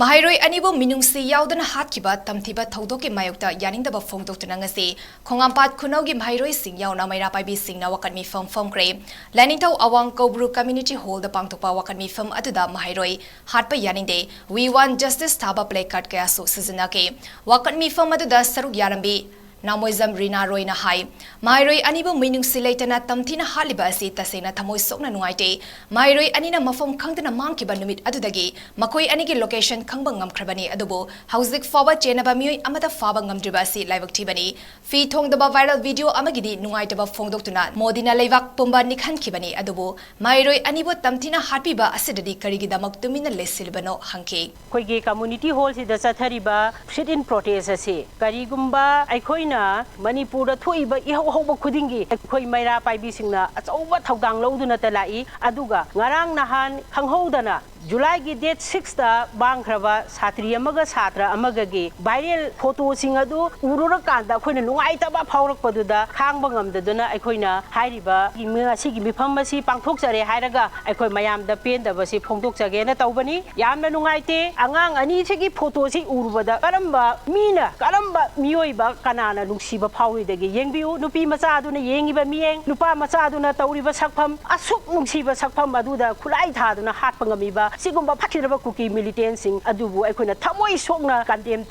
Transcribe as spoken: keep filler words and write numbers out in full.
ꯃꯍꯩꯔꯣꯏ ꯑꯅꯤꯕꯨ ꯃꯤꯅꯨꯡꯁꯤ ꯌꯥꯎꯗꯅ ꯍꯥꯠꯈꯤꯕ ꯇꯝꯊꯤꯕ ꯊꯧꯗꯣꯛꯀꯤ ꯃꯥꯌꯣꯛꯇ ꯌꯥꯅꯤꯡꯗꯕ ꯐꯣꯡꯗꯣꯛꯇꯨꯅ ꯉꯁꯤ ꯈꯣꯡꯉꯥꯝꯄꯥꯠ ꯈꯨꯅꯧꯒꯤ ꯃꯍꯩꯔꯣꯏꯁꯤꯡ ꯌꯥꯎꯅ ꯃꯩꯔꯥ ꯄꯥꯏꯕꯤꯁꯤꯡꯅ ꯋꯥꯀꯠ ꯃꯤꯐꯝ ꯐꯝꯈ꯭ꯔꯦ꯫ ꯂꯥꯏꯅꯤꯡꯊꯧ ꯑꯋꯥꯡ ꯀꯧꯕ꯭ꯔꯨ ꯀꯝꯃ꯭ꯌꯨꯅꯤꯇꯤ ꯍꯣꯜꯗ ꯄꯥꯡꯊꯣꯛꯄ ꯋꯥꯀꯠ ꯃꯤꯐꯝ ꯑꯗꯨꯗ ꯃꯍꯩꯔꯣꯏ ꯍꯥꯠꯄ ꯌꯥꯅꯤꯡꯗꯦ, We Want Justice ꯊꯥꯕ placard ꯀꯌꯥꯁꯨ ꯁꯤꯖꯤꯟꯅꯈꯤ꯫ ꯋꯥꯀꯠ ꯃꯤꯐꯝ ꯑꯗꯨꯗ ꯁꯔꯨꯛ ꯌꯥꯔꯝꯕꯤ ꯅꯥꯃꯣꯏꯖꯝ ꯔꯤꯅꯥ ꯔꯣꯏꯅ ꯍꯥꯏ, ꯃꯍꯩꯔꯣꯏ ꯑꯅꯤꯕꯨ ꯃꯤꯅꯨꯡꯁꯤ ꯂꯩꯇꯅ ꯇꯝꯊꯤꯅ ꯍꯥꯠꯂꯤꯕ ꯑꯁꯤ ꯇꯁꯦꯡꯅ ꯊꯃꯣꯏ ꯁꯣꯛꯅ ꯅꯨꯡꯉꯥꯏꯇꯦ꯫ ꯃꯍꯩꯔꯣꯏ ꯑꯅꯤꯅ ꯃꯐꯝ ꯈꯪꯗꯅ ꯃꯥꯡꯈꯤꯕ ꯅꯨꯃꯤꯠ ꯑꯗꯨꯗꯒꯤ ꯃꯈꯣꯏ ꯑꯅꯤꯒꯤ location ꯈꯪꯕ ꯉꯝꯈ꯭ꯔꯕꯅꯤ, ꯑꯗꯨꯕꯨ ꯍꯧꯖꯤꯛ ꯐꯥꯎꯕ ꯆꯦꯟꯅꯕ ꯃꯤꯑꯣꯏ ꯑꯃꯠꯇ ꯐꯥꯕ ꯉꯝꯗ꯭ꯔꯤꯕ ꯑꯁꯤ ꯂꯥꯏꯕꯛ ꯊꯤꯕꯅꯤ꯫ ꯐꯤ ꯊꯣꯡꯗꯕ viral video ꯑꯃꯒꯤꯗꯤ ꯅꯨꯡꯉꯥꯏꯇꯕ ꯐꯣꯡꯗꯣꯛꯇꯨꯅ ꯃꯣꯗꯤꯅ ꯂꯩꯕꯥꯛ ꯄꯨꯝꯕ ꯅꯤꯛꯍꯟꯈꯤꯕꯅꯤ, ꯑꯗꯨꯕꯨ ꯃꯍꯩꯔꯣꯏ ꯑꯅꯤꯕꯨ ꯇꯝꯊꯤꯅ ꯍꯥꯠꯄꯤꯕ ꯑꯁꯤꯗꯗꯤ ꯀꯔꯤꯒꯤꯗꯃꯛ ꯇꯨꯃꯤꯟꯅ ꯂꯩꯁꯤꯜꯂꯤꯕꯅꯣ ꯍꯪꯈꯤ꯫ ꯑꯩꯈꯣꯏꯒꯤ community hall ꯁꯤꯗ ꯆꯠꯊꯔꯤꯕ sit in protest ꯑꯁꯤ ꯀꯔꯤꯒꯨꯝꯕ ꯑꯩꯈꯣꯏꯅ ꯃꯅꯤꯄꯨꯔꯗ ꯊꯣꯛꯏꯕ ꯏꯍꯧ ꯍꯧꯕ ꯈꯨꯗꯤꯡꯒꯤ ꯑꯩꯈꯣꯏ ꯃꯩꯔꯥ ꯄꯥꯏꯕꯤꯁꯤꯡꯅ ꯑꯆꯧꯕ ꯊꯧꯗꯥꯡ ꯂꯧꯗꯨꯅꯇ ꯂꯥꯛꯏ꯫ ꯑꯗꯨꯒ ꯉꯔꯥꯡ ꯅꯍꯥꯟ ꯈꯪꯍꯧꯗꯅ July ꯒꯤ date six ꯇ ꯃꯥꯡꯈ꯭ꯔꯕ ꯁꯥꯇ꯭ꯔꯤ ꯑꯃꯒ ꯁꯥꯇ꯭ꯔ ꯑꯃꯒꯒꯤ viral photo ꯁꯤꯡ ꯑꯗꯨ ꯎꯔꯨꯔꯀꯥꯟꯗ ꯑꯩꯈꯣꯏꯅ ꯅꯨꯡꯉꯥꯏꯇꯕ ꯐꯥꯎꯔꯛꯄꯗꯨꯗ ꯈꯥꯡꯕ ꯉꯝꯗꯗꯨꯅ ꯑꯩꯈꯣꯏꯅ ꯍꯥꯏꯔꯤꯕ ꯉꯁꯤꯒꯤ ꯃꯤꯐꯝ ꯑꯁꯤ ꯄꯥꯡꯊꯣꯛꯆꯔꯦ ꯍꯥꯏꯔꯒ ꯑꯩꯈꯣꯏ ꯃꯌꯥꯝꯗ ꯄꯦꯟꯗꯕꯁꯤ ꯐꯣꯡꯗꯣꯛꯆꯒꯦꯅ ꯇꯧꯕꯅꯤ꯫ ꯌꯥꯝꯅ ꯅꯨꯡꯉꯥꯏꯇꯦ꯫ ꯑꯉꯥꯡ ꯑꯅꯤꯁꯤꯒꯤ photo ꯁꯤ ꯎꯔꯨꯕꯗ ꯀꯔꯝꯕ ꯃꯤꯅ, ꯀꯔꯝꯕ ꯃꯤꯑꯣꯏꯕ ꯀꯅꯥꯅ ꯅꯨꯡꯁꯤꯕ ꯐꯥꯎꯔꯣꯏꯗꯒꯦ? ꯌꯦꯡꯕꯤꯌꯨ, ꯅꯨꯄꯤ ꯃꯆꯥꯗꯨꯅ ꯌꯦꯡꯉꯤꯕ ꯃꯤꯠꯌꯦꯡ, ꯅꯨꯄꯥ ꯃꯆꯥꯗꯨꯅ ꯇꯧꯔꯤꯕ ꯁꯛꯐꯝ, ꯑꯁꯨꯛ ꯅꯨꯡꯁꯤꯕ ꯁꯛꯐꯝ ꯑꯗꯨꯗ ꯈꯨꯠꯂꯥꯏ ꯊꯥꯗꯨꯅ ꯍꯥꯠꯄ ꯉꯝꯃꯤꯕ ꯁꯤꯒꯨꯝꯕ ꯐꯠꯇ꯭ꯔꯕ ꯀꯨꯀꯤ militant ꯁꯤꯡ ꯑꯗꯨꯕꯨ ꯑꯩꯈꯣꯏꯅ ꯊꯃꯣꯏ ꯁꯣꯛꯅ condemn